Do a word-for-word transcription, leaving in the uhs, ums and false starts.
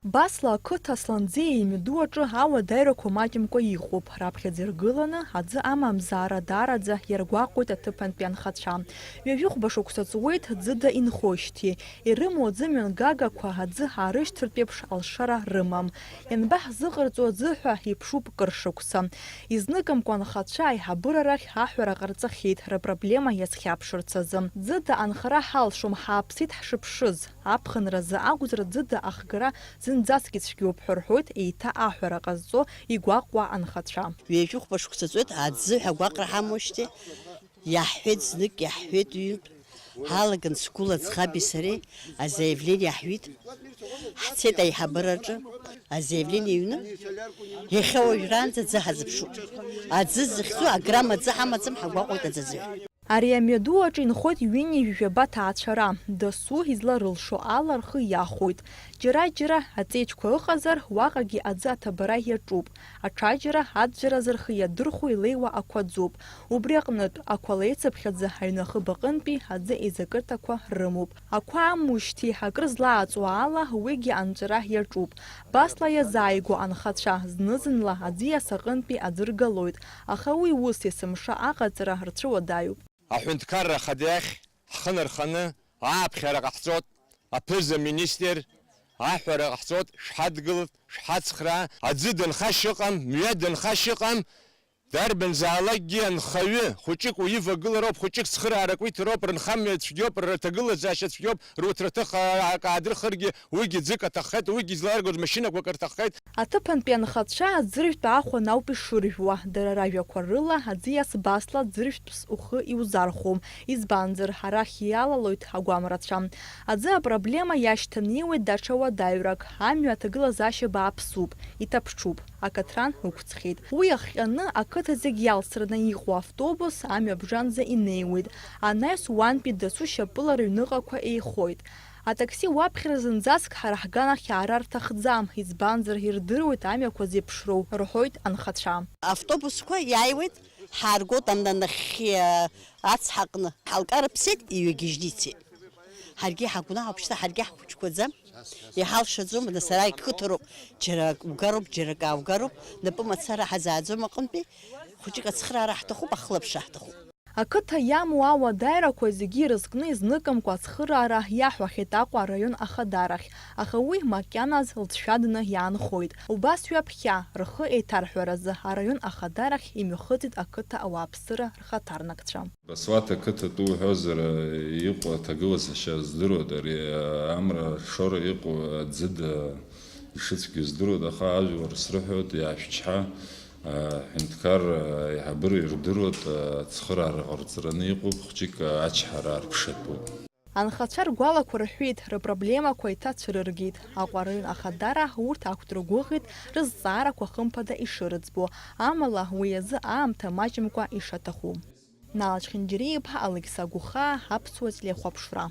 Басла ақыҭа Асланӡиа имҩаду аҿы ауадаҩрақәа маҷымкәа иҟоуп. Раԥхьаӡа иргыланы аӡы амамзаара даараӡа иаргәаҟуеит аҭыԥантәи анхацәа. Ҩажәихәба шықәса ҵуеит ӡыда инхошьҭи. Ирымоу аӡы мҩангагақәа аӡы аарышьҭыртә еиԥш алшара рымам. Ианбаҳзыҟарҵо аӡы ҳәа иԥшуп кыр шықәса. Изныкымкәа анхацәа аиҳабыра рахь аҳәара ҟарҵахьеит рыпроблема иазхьаԥшырц азы. Ӡыда анхара ҳалшом, ҳааԥсеит ҳшыԥшыз. Аԥхынразы акәзар, ӡыда ахгара зынӡаск ицәгьоуп ҳәа рҳәоит еиҭа аҳәара ҟазҵо игәаҟуа анхацәа. Ҩажәихәба шықәса ҵуеит, аӡы ҳәа агәаҟра ҳамоушьҭеи, иаҳҳәеит знык, иаҳҳәеит ҩынтә, ҳалаган сгәыла ӡӷаби сареи азаявление иаҳҩит. Ҳцеит аиҳабыраҿы, азаявление ҩны, иахьа уажәраанӡа аӡы ҳазыԥшуп. Аӡы зыхьӡу аграмм аӡы ҳамаӡам, ҳагәаҟуеит аӡы азыҳәа. Ари амҩаду аҿы инхоит ҩынҩажәи жәаба ҭаацәара, дасу изларылшо ала рхы иахәоит. Џьара-џьара аҵеиџьқәа ыҟазар, уаҟагьы аӡы аҭабара иаҿуп. Аҽаџьара аӡәӡәаразы рхы иадырхәо илеиуа ақәа ӡоуп. Убри аҟнытә, ақәа леицыԥхьаӡа аҩны ахыб аҟынтәи аӡы еизакырҭақәа рымоуп. Ақәа амушьҭи акыр злааҵуа ала, уигьы анҵәара иаҿуп. Басла иазааигәоу анхацәа зны-зынла аӡиас аҟынтәи аӡы ргалоит, аха уи ус есымша аҟаҵара рцәыуадаҩуп. Аҳәынҭқарра Ахада иахь ҳхы нарханы ааԥхьара ҟаҳҵоит, аԥыза-министр, аҳәара ҟаҳҵоит, шәҳадгыл, шәҳацхраа, аӡы дынхашьа ыҟам, мҩа дынхашьа ыҟам, дарбанзаалакгьы анхаҩы, хәыҷык уивагылароуп, хәыҷык цхыраарак уиҭароуп, рынхамҩа цәгьоуп, рҭагылазаашьа цәгьоуп, руҭраҭых акаадырхыргьы, уигьы ӡык аҭаххеит, уигьы изларгоз машьынақәак рҭаххеит. Аҭыԥантәи анхацәа аӡырҩтә аахәан ауп ишыржәуа, дара ражәақәа рыла, аӡиас Басла ӡыржәтәс ухы иузархәом, избанзар, арахь иалалоит агәамрацәа. Аӡы апроблема иашьҭанеиуеит даҽа уадаҩрак, амҩа аҭагылазаашьа бааԥсуп, иҭаԥҽуп, акатран ықәҵхьеит. Уи ахҟьаны, ақыҭа зегь иалсраны иҟоу автобус амҩа абжанӡа инеиуеит, анаҩс уантәи дасу шьапыла рыҩныҟақәа еихоит. Атакси уаԥхьара зынӡаск ҳара ҳганахь иаара рҭахӡам, избанзар, ирдыруеит амҩақәа зеиԥшроу, рҳәоит анхацәа. Автобусқәа иааиуеит, ҳааргоит амнанахьхьи ацҳаҟны. Ҳалкарыԥсеит, иҩагьежьны ицеит. Ҳаргьы ҳагәнаҳауп, шьҭа ҳаргьы ҳхәыҷқәаӡам, иҳалшаӡом, нас ара иқыҭароуп, џьара угароуп, џьара акы ааугароуп, напы мацара ҳазааӡом аҟынтәи, хәыҷык ацхыраара ҳҭахуп, ахылаԥшра ҳҭахуп. Ақыҭа иамоу ауадаҩрақәа зегьы ирызкны изныкымкәа ацхыраара иаҳәахьеит Аҟәа араион ахадарахь, аха уи макьаназ лҵшәадны иаанхоит. Убас ҩаԥхьа, рхы еиҭарҳәаразы, араион ахадарахь имҩахыҵит ақыҭа ауааԥсыра рхаҭарнакцәа. Баслаҭ ақыҭа тәы уҳәозар, иҟоу аҭагылазаашьа здыруеит, ари амра шоура иҟоу аӡыда ишыцәгьоу здыруеит, аха ажәлар срыҳәоит, иаашәчҳа, аҳәынҭқарра аиҳабыра ирдыруеит, ацхыраара ҟарҵараны иҟоуп, хәҷык ачҳара аарԥшатәуп. Анхацәа ргәалақәа рҳәеит, рыпроблемақәа иҭацәырыргеит. Аҟәа араион ахадара урҭ ақәдыргәыӷит, рызҵаарақәа хымԥада ишырыӡбо, амала уи азы аамҭа маҷымкәа ишаҭаху. Нал Чхинџьариа-иԥа, Алықьса Гәыхаа, Аԥсуа телехәаԥшра.